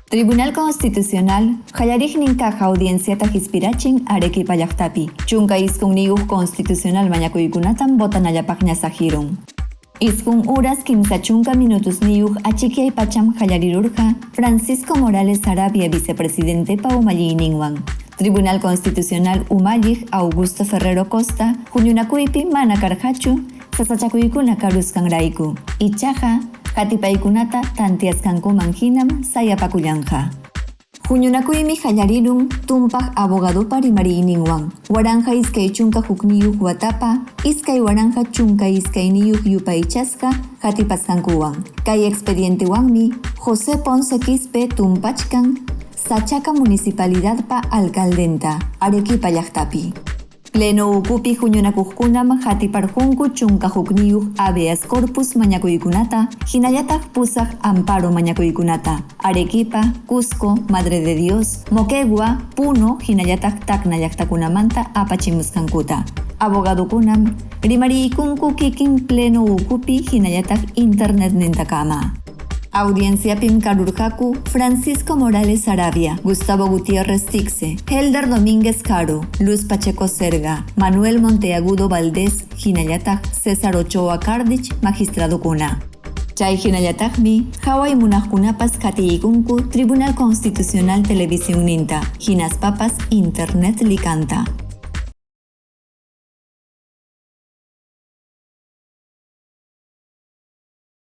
Tribunal Constitucional qallariqnin kaq audienciata qispirachin Arequipa llaqtapi. 19 constitucional mañakuykunatam votanallapaqña saqirun. 9 horas 30 minutos niyuq achikyay pacham qallarirurqa Francisco Morales Saravia vicepresidentepa umalliyninwan. Tribunal Constitucional umalliq Augusto Ferrero Costa huñunakuypi mana karqachu sasachakuykuna karusqanrayku. Ichaqa qatipaykunata tantiasqankuman hinam sayapakullanqa. Huñunakuymi qallarirun tumpaq abogadopa rimariyninwan. 1021 watapa 2012 yupaychasqa qatipasqankuwan. Kay expedientewanmi José Ponce Quispe tumpachkan Sachaca municipalidadpa alcaldenta Arequipa llaqtapi. Pleno ukupi huñunakuqkunam qatiparqunku 11 habeas corpus mañakuykunata, hinallataq 8 amparo mañakuykunata. Arequipa, Cusco, Madre de Dios, Moquegua, Puno, hinallataq Tacna llaqtakunamanta apachimusqankuta. Abogadokunam rimariykunku kikin pleno ukupi hinallataq internet nintakama. Audienciapim karurqaku Francisco Morales Saravia, Gustavo Gutiérrez Tixe, Helder Domínguez Caro, Luz Pacheco Serga, Manuel Monteagudo Valdés, hinallataq César Ochoa Cardich, magistradokuna. Chay hinallataqmi qhaway munaqkunapas qatiykunku Tribunal Constitucional Televisión ninta, hinaspapas internet likanta.